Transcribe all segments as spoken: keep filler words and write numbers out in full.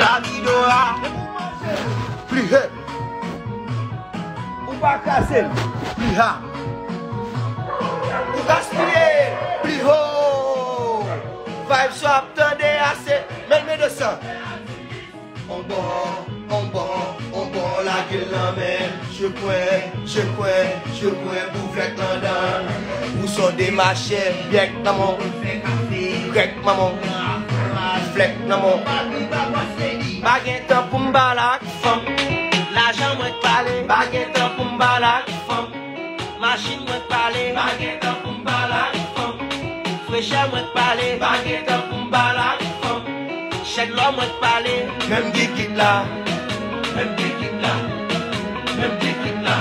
Lavi Dora. Pli he. Ou pa kraze l. Pli ha. Ou gaspiye l. Pli ho. Vibes w ap tande a se men men de san. On bò, on bò, on bò, lage l nan men. Je kwen, je kwen, je kwen, bouvèk nan dan. Ou son de machè, byèk nan mon. Grèk nan mon. Flèk nan mon. Tan pou m pale ak fanm. Lajan mwen k pale, pa gen tan pou m pale ak fanm. Machin mwen k pale, pa gen tan pou m pale ak fanm. Frechè mwen k pale, pa gen tan pou m pale ak fanm. Chèk lò mwen k pale, menm kikit la, menm kikit la, menm kikit la,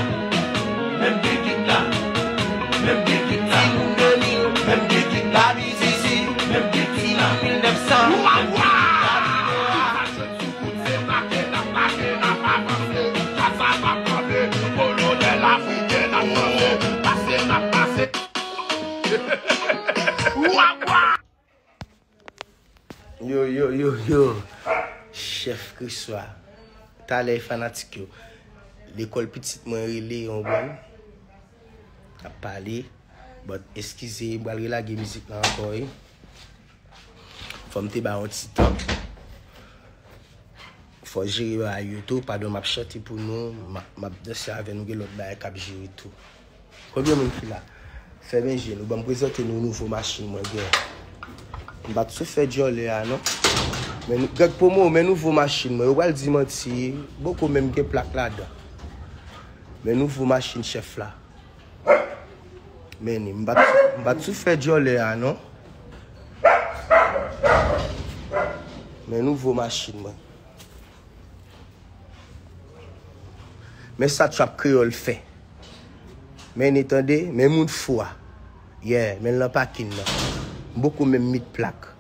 menm kikit la, menm kikit la, menm kikit la, B C C, menm kikit la, mil nèf san. Yo, yo, yo, yo. Chèf Kriswa. Talè fanatik yo. Lekòl pitit mwen rele yon bon. Ap pale. But, eskize, m pral relage mizik la ankò, wi. Fò m te ba yon ti tan. Fò jere bagay yo tou. Padon, m ap chante pou nou. M ap, m ap danse avè nou. Gen lòt bagay k ap jere tou. Konbyen moun ki la? Fèmen je nou. Ban m prezante nou nouvo machin mwen gen. M pa t sou fè djòlè a, non. Men nou, Greg Promo, men nouvo machin mwen. Yo pral di manti. Poko menm gen plak ladan. Men nouvo machin chèf la. Men ni, m pa t, m pa t sou fè djòlè a, non. Men nouvo machin mwen. Men sa Trap Kreyòl fè. Men ni tande, men moun fou a. Yeah, men l nan pakin nan. M poko menm met plak.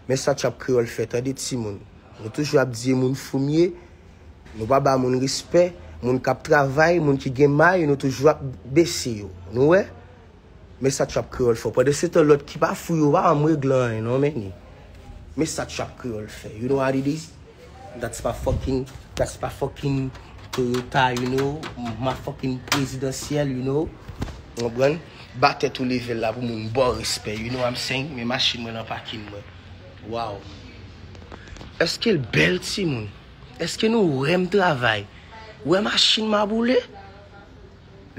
Men sa Trap Kreyòl fè, tande timoun. Nou toujou ap di e moun fou m ye. Nou pa ba moun respè. Moun k ap travay, moun ki gen may, nou toujou ap bese yo. Nou wè? Men sa Trap Kreyòl fè. Pandansetan, lòt ki pa fou yo pa janm regle anyen, non, men ni. Men sa Trap Kreyòl fè. You know what it is? That's my fucking, that's my fucking Toyota, you know? My fucking prezidansyèl, you know? Ou konprann? Ba tèt ou leve la pou moun ba w respè, you know what I'm saying? Men machin mwen nan pakin mwen. Wow. Èske l bèl, timoun? Èske nou wè m travay? Wè machin m a boule?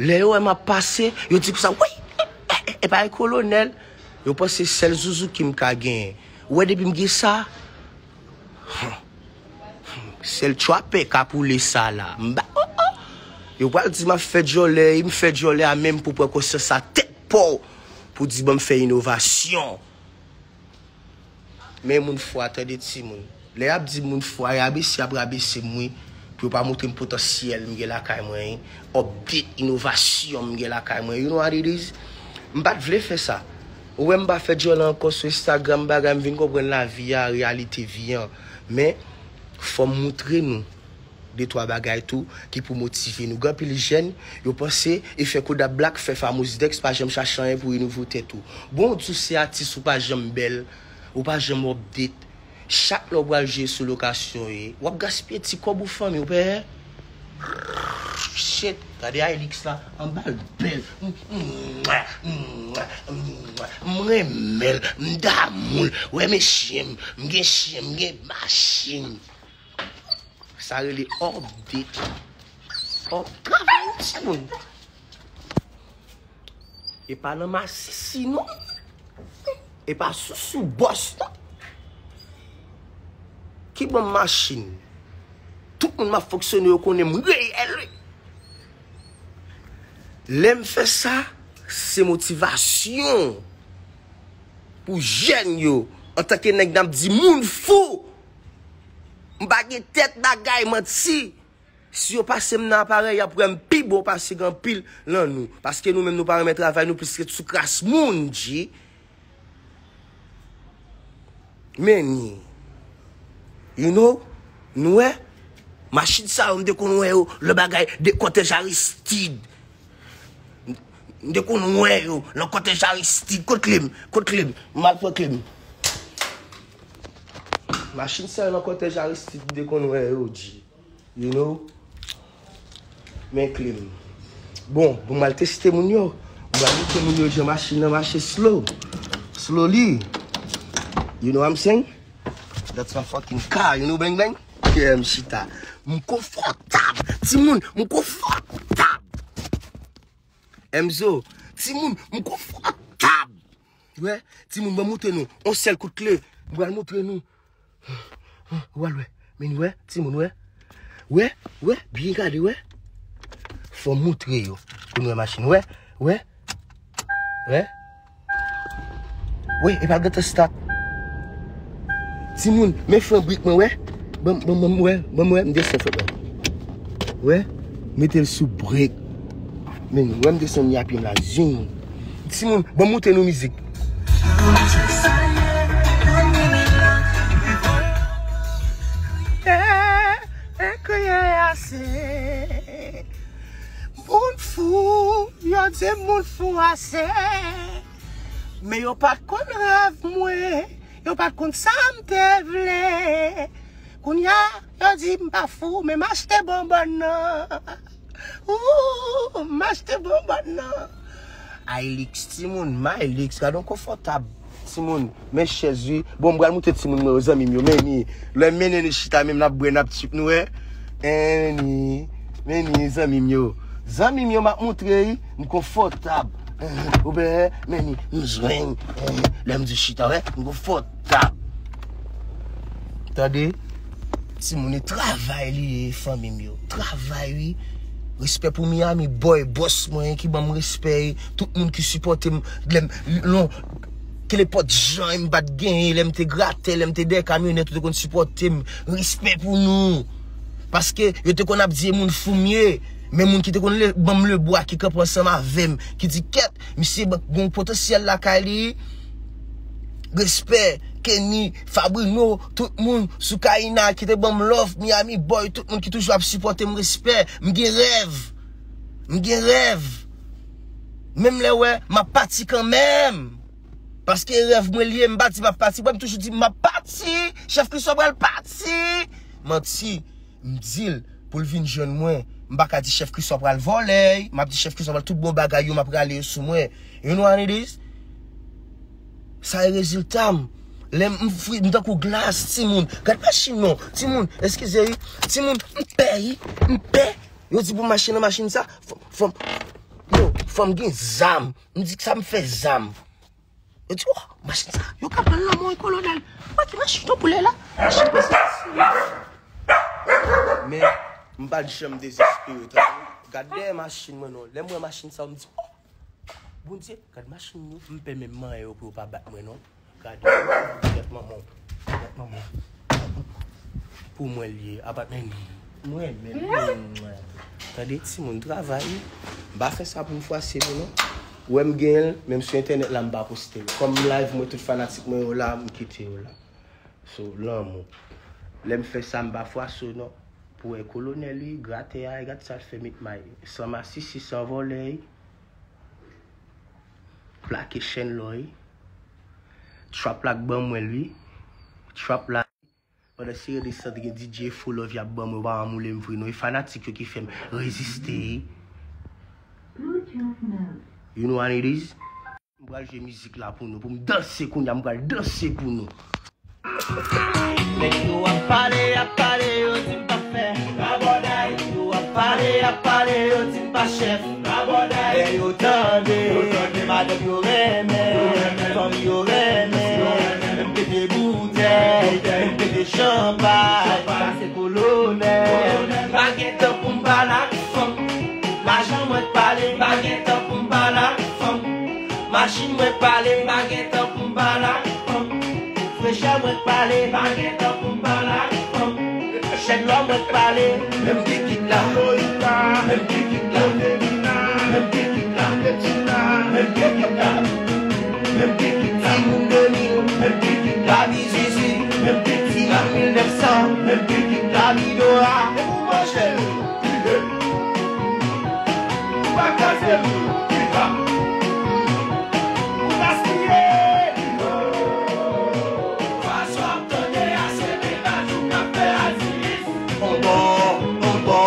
Lè yo wè m ap pase, yo di konsa, "Woy! E, e, e pa e kolonèl?" Yo panse sèl Suzuki m ka genyen. Ou wè depi m gen sa, sèl Trapè ka poule sa la. M ba, oh, oh. Yo pral di m ap fè djòlè, e m fè djòlè a menm pou pran konsyans a tèt pa w, pou di ban m fè inovasyon. Men moun fou a, tande timoun. Lè y ap di moun fou a, rabese y ap rabese m, wi. Pou yo pa montre m potansyèl m gen lakay mwen, wi. Update, inovasyon m gen lakay mwen. You know what it is? M pa t vle fè sa. Ou wè m pa fè djòlè ankò sou Instagram, bagay, m vin konprann lavi a, reyalite vi an. Men, fò m moutre nou de twa bagay tou ki pou motive nou. Gen anpil jèn, yo panse efè Kodak Black fè Famous Dex pa janm chache anyen pou renouve tèt ou. Bon, w di w se atis, ou pa janm bèl, ou pa janm update. Chak lè w pral jwe sou lokasyon, e, w ap gaspiye ti kòb ou fanmi, ou pè. Shit, gade Hilux la, anba l bèl. M renmen l, m damou l. Wè men chyen m, m gen chyen, m gen machin. Sa rele update. Up, travay, timoun. E pa nan masisi, non. E pa sou, sou bòs, non. Ki ban m machin? Tout moun m ap fonksyone, yo konnen m reyèl, wi. Lè m fè sa, se motivasyon pou jèn yo. Antanke nèg, n ap di moun fou. M pa gen tèt bagay manti. Si yo pase m nan aparèy, y ap wè m pi bon pase gen anpil nan nou. Paske nou menm, nou pa renmen travay, nou plis ret sou kras moun, G. Men ni. You know? Nou wè? Machin sa yo, m te konn wè yo, lè bagay de kòtèj Aristide. M te konn wè yo nan kòtèj Aristide. Kot kle m? Kot kle m? M al pran kle m. Machin sa yo nan kòtèj Aristide, m te konn wè yo, G. You know? Men kle m. Bon, pou m al teste moun yo. M pral montre moun yo jan machin nan mache slow. Slowly. You know what I'm saying? That's my fucking car, you know, bang bang? Yeah, m chita. M konfòtab. Timoun, m konfòtab. Emzo, timoun, m konfòtab. Wè, timoun, ban m montre nou. On sèl kout kle. M pral montre nou. Ou al wè. Vin wè, timoun, wè. Wè, wè, byen gade, wè. Fò m moutre yo. Pou nou wè machin, wè, wè. Wè. Wè, e pa gentan start. Timoun, men fren brik mwen, wè. Ban m, ban m, ban m, wè, ban m wè, m desann fren mwen. Wè, mete l sou brek. Men, wè, m desann yapye m la, zin. Timoun, ban m moutre nou mizik. Eh, eh, kriye ase. Moun fou, yo di moun fou ase. Men yo pa t konn rèv mwen, yo pa t konn sa m te vle. Kounye a, yo di m pa fou, men m achte bonbòn nan. Ooh, m achte bonbòn nan. Ailix, timoun, Mailix, gade yon konfòtab. Timoun, men chèz, wi. Bon, m pral moutre timoun mwen yo, zanmi m yo, men ni. Lè m mennen nou chita, menm n ap bwè, n ap tchip, nou wè. Men ni, men ni, zanmi m yo. Zanmi m yo, m ap moutre, wi. M konfòtab. Ou wè, men ni, m jwenn. Lè m di chita, wè, m konfòtab. Tande? Timoun, e travay li ye, fanmi m yo. Travay, wi. Respè pou Miami Boy, bòs mwen, ki ban m respè. Tout moun ki sipòte m, lè m, lon, kenenpòt jan m pa t genyen, lè m te gratè, lè m te dèyè kamyonèt, ou te konn sipòte m. Respè pou nou. Paske yo te konn ap di e moun fou m ye. Men moun ki te konn le, ban m lebwa, ki kanpe ansanm avè m, ki di, kèt, misye ban, gon potansyèl lakay li. Respè, Kenny, Fabrino, tout moun sou Kayina ki te ban m love, Miami Boy, tout moun ki toujou ap sipòte m, respè. M gen rèv. M gen rèv. Menm lè wè, m ap pati kanmenm. Paske rèv mwen li ye, m pa di m ap pati. Mwen, m toujou di m ap pati. Chèf Christo pral pati. Manti. M di l pou l vin jwenn mwen. M pa ka di chèf Christo pral vòlè. M ap di chèf Christo pral tout bon bagay yo, m ap rale yo sou mwen. You know what it is? Sa e rezilta m. Lè m fri, m tankou glas, timoun. Gad machin non. Timoun, eskize wi. Timoun, m pè wi. M pè. Yo di pou m mache nan machin sa, fò, fò m, yo, fò m gen zam. M di sa m fè zam. Yo di, oh, machin sa, yo ka pran lanmò, kolonèl. Wè ki machin yo boule la. Machin pa soti. Men, m pa t janm dezespere, tande. Gad dèyè machin mwen non. Lè m wè machin sa, m di, oh, Bondye, gad machin yo. M pè menm manyen yo pou yo pa bat mwen non. Gade, gad manman w. Gad manman w. Pou mwen l ye, apa men mwen menm. Tande, timoun, travay wi. M pa fè sa pou m fwase nou non. Ou wè m genyen l, menm sou entènèt la m pa poste l. Kòm m live mwen, tout fanatik mwen yo la, m kite yo la. So, lanmou. Lè m fè sa, m pa fwase w non. Pou wè kolonèl wi, gratè a, gad sa l fè met may. San masisi, san vòlè wi. Plake chèn lò wi. Trap la k ban mwen l wi. Trap la. Pandan sere de sant gen D J Full Love y ap ban mwen, yo pa anmoule m vre non. E fanatik yo ki fè m reziste. You know what it is? M pral jwe mizik la pou nou, pou m danse kounye a, m pral danse pou nou. Nèg yo ap pale, ap pale, yo di m pa fè. Rabòday. Yo ap pale, ap pale, yo di m pa chèf. Rabòday. Lè yo tande, yo tande madanm yo renmen, fanmi yo renmen. M pete boutèy, m pete chanpay, sa se kolonèl. Pa gen tan pou m pale ak fanm. Lajan mwen k pale, pa gen tan pou m pale ak fanm. Machin mwen k pale, pa gen tan pou m pale ak fanm. Frechè mwen k pale, pa gen tan pou m pale ak fanm. Chèn lò mwen k pale, menm kikit la. Menm kikit la. Menm kikit la. Menm kikit la. Menm kikit la. Timoun de mil, menm kikit la. Lavi Zizi, menm kikit la. Timoun mil nèf san, menm kikit la. Lavi Dora. E pou manje l. Ou pa kraze m, ou gaspiye. Fason ap tande a, se Pikachu k ap fè Aziz. On bò, on bò,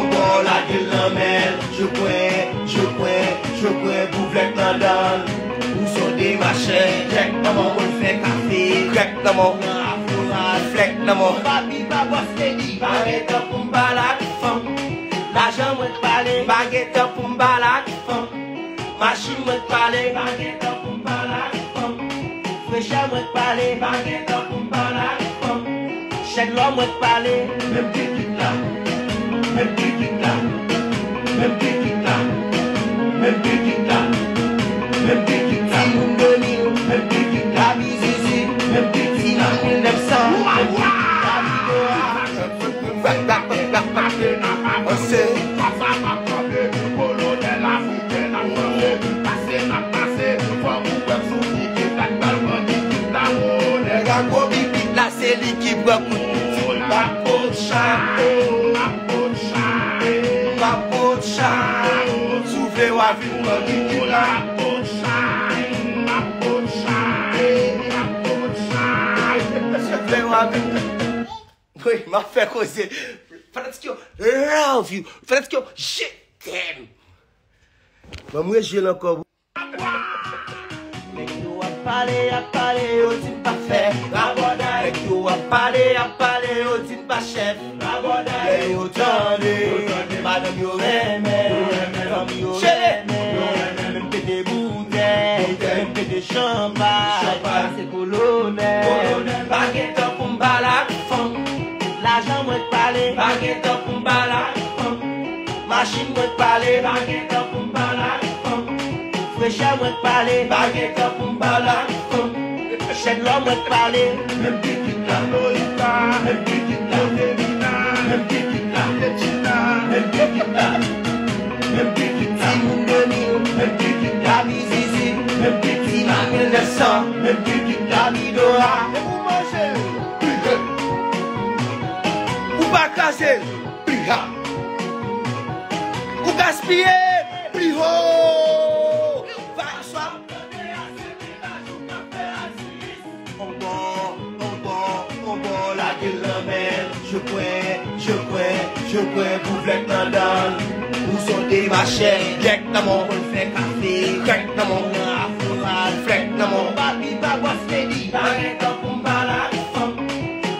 on bò, lage l nan men l. Je kwen, je kwen, je kwen pou flèk nan dan l. Ou son demachè, flèk nan men w, mwen fè kafe. Flèk nan men w, flèk nan men w. Papi pa bòs, baby, pa gen tan pou m pale ak fanm. Lajan mwen k pale, pa gen tan pou m pale ak fanm. Machin mwen k pale, pa gen tan pou m pale ak fanm. Frechè mwen k pale, pa gen tan pou m pale ak fanm. Chèn lò mwen k pale. Menm kikit la, menm kikit la, menm kikit la, menm kikit la, menm kikit la. Timoun de mil, menm kikit la. Gaby Zizi, menm kikit la. Mil nèf san, menm kikit la. Anse. Kolonèl Afriken ap pase, n ap pase. Fò ou wè sou ki ki tak bal bandi ki ta wonè. Nèg a gwo bibit la, se li ki pran kout pitit la. M ap pot chay, m ap pot chay, m ap pot chay. Si w vle w a vin pran bibit la. M ap pot chay, m ap pot chay, m ap pot chay. Si w vle w a vin. Wi, m ap fè koze. Fanatik yo, love you. Fanatik yo, je t'aime. Ban m rejwe l ankò. Nèg yo ap pale, ap pale, yo di m pa fè rabòday. Nèg yo ap pale, ap pale, yo di m pa chèf rabòday. Lè yo tande, madanm yo renmen, fanmi yo renmen, yo renmen menm pete boutèy, menm pete chanpay. Kolonèl, pa gen tan pou m pale ak fanm. Lajan mwen k pale, pa gen tan pou m pale ak fanm. Machin mwen k pale, pa gen tan pou m pale ak fanm. Frechè mwen k pale, pa gen tan pou m pale ak fanm. Chèn lò mwen k pale. Menm kikit la, Lolita, menm kikit la, Lolita, menm kikit la, Lolita, menm kikit la, menm kikit la. Timoun de mil, menm kikit la. Gaby Zizi, menm kikit la. Mil nèf san, menm kikit la. Gaby Dora. E pou manje. Ou pa kraze. Pliha. Ou gaspiye. Pliho. Paswa. Onbò, onbò, onbò, lage l nan men l. Je kwè, je kwè, je kwè, bouvlèt nan dan l. Ou se yon demachè, dèk nan men w. Konn fè kafe, krèk nan men w. Nan afloral, flèk nan men w. Papi pa bwès ledi. Pa gen tan pou m pale ak fanm.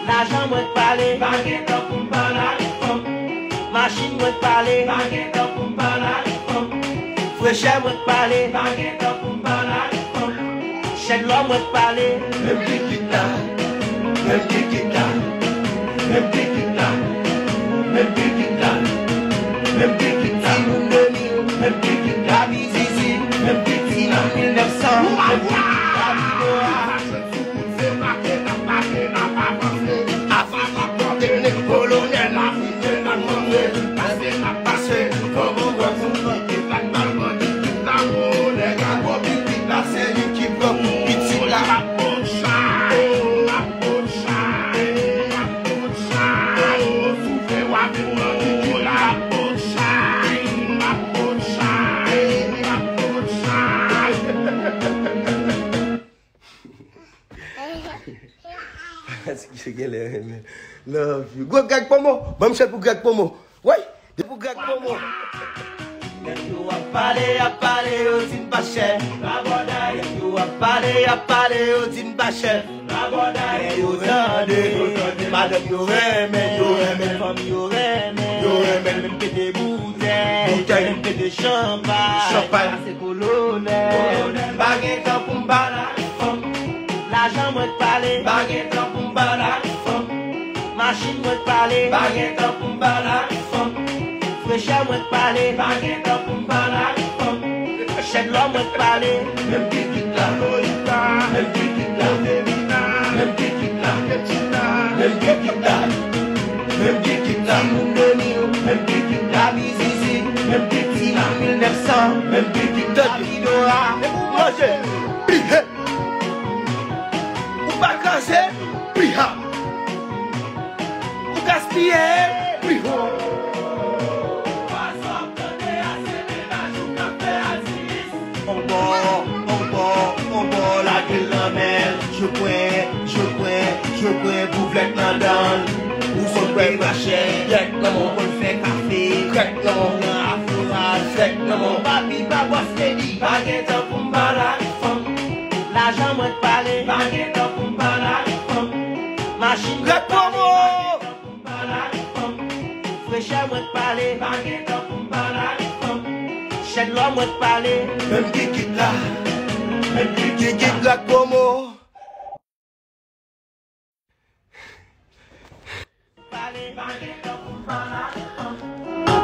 Lajan mwen k pale, pa gen tan pou m pale ak fanm. Machin mwen k pale, pa gen tan pou m pale ak fanm. Frechè mwen k pale, pa gen tan pou m pale ak fanm. Chèn lò mwen k pale. Menm kikit la, menm kikit la, menm kikit la, menm kikit la, menm kikit la. Timoun de mil, menm kikit la. Gaby Zizi, menm kikit la. Mil nèf san, menm kikit la. Gaby Dora. Sou wout se make n ap make, n ap avanse. Afrik, teknik, kolonèl, Afriken ap mande. Pase n ap pase, kòman w wè pou mwen ki fèt bal bandi ki ta wonè. Nèg a gwo bibit la, se li ki pran kout pitit la. M ap pot chay, m ap pot chay, m ap pot chay. Si w vle w a vin pran bibit la. M ap pot chay, m ap pot chay, m ap pot chay. Paske genlè renmen. Love you. Gwo Greg Pomo. Ban m chèt pou Greg Pomo. Wi. De pou Greg Pomo. Nèg yo ap pale, ap pale, yo di m pa chèf. Rabòday. Nèg yo ap pale, ap pale, yo di m pa chèf. Rabòday. Lè yo tande, madanm yo renmen, yo renmen fanmi yo renmen, yo renmen menm pete boutèy, boutèy, menm pete chanpay. Chanpay. Kolonèl, pa gen tan pou m pale ak fanm. Lajan mwen k pale, pa gen tan pou m pale ak fanm. Machin mwen k pale, pa gen tan pou m pale ak fanm. Frechè mwen k pale, pa gen tan pou m pale ak fanm. Chèn lò mwen k pale. Menm kikit la, Lolita, menm kikit la, Femina, menm kikit la, Kechina, menm kikit la. Menm kikit la, moun de mil, menm kikit la, Gaby Zizi, menm kikit la, mil nèf san, menm kikit la, Gaby Dora. E pou manje, plihe. Ou pa kraze, pliha. Ou gaspiye, pliho. Onbò, onbò, onbò, lage l nan men l. Je kwè, je kwè, je kwè, bouvlèt nan dan l. Ou sot kwè machè, yèk nan men w. Konn fè kafe, krèk nan men w. Nan afloral, fèk nan men w. Papi pa bwès ledi. Pa gen tan pou m pale ak fanm. Lajan mwen k pale. Pa gen tan pou m pale ak fanm. Machin mwen k pale. Greg Pomo. Frechè mwen k pale, pa gen tan pou m pale ak fanm. Chèn lò mwen k pale. Menm kikit la, menm kikit la, Greg Pomo.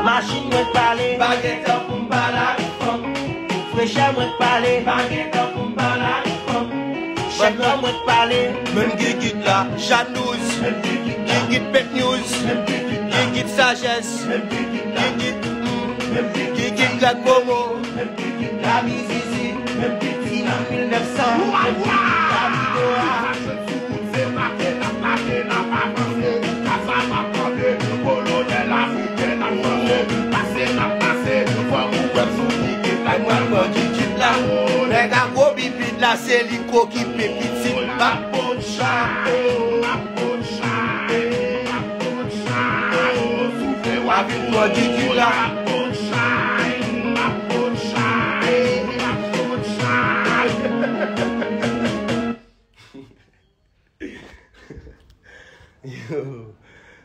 Machin mwen k pale, pa gen tan pou m pale ak fanm. Frechè mwen k pale, pa gen tan pou m pale ak fanm. Chèlbè mwen k pale, menm gigit la, Chandouz, gigit Pet News, gigit Sajès, gigit, mm, gigit Grèg Momo, gigit Gaby Zizi, gigit Inan mil nèf san, gigit Davido a. Nèg a gwo bibit la, se li k okipe pitit. M ap pot chay, m ap pot chay, m ap pot chay. Ou vin pran Gigi la. M ap pot chay, m ap pot chay, m ap pot chay. Yo.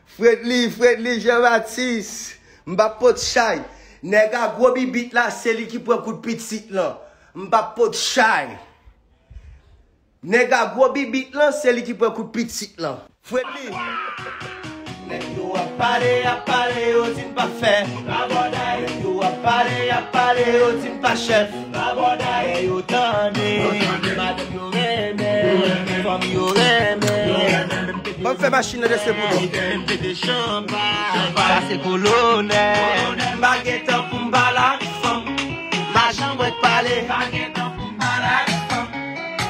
Fredly, Fredly Jean Baptiste, m p ap pot chay. Nèg a gwo bibit la, se li ki pran kout pitit lan. M p ap pot chay. Nèg a gwo bibit lan, se li ki pran kout pitit lan. Fredly. Nèg yo ap pale, ap pale, yo di n pa fè. Nèg yo ap pale, ap pale, yo di n pa chèf. Lè yo tande, madanm yo renmen, fanm yo renmen. Ban m fè machin nan desann pou nou. M te dechanbay, pase kolonèl. M pa gen tan pou m pale ak fanm. Machin mwen k pale.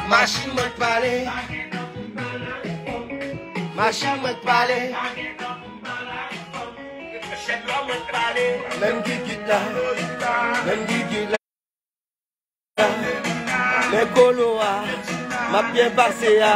Machin mwen k pale. Machin mwen k pale. Menm gigit la. Menm gigit la. Men kolo a, m ap byen pase a.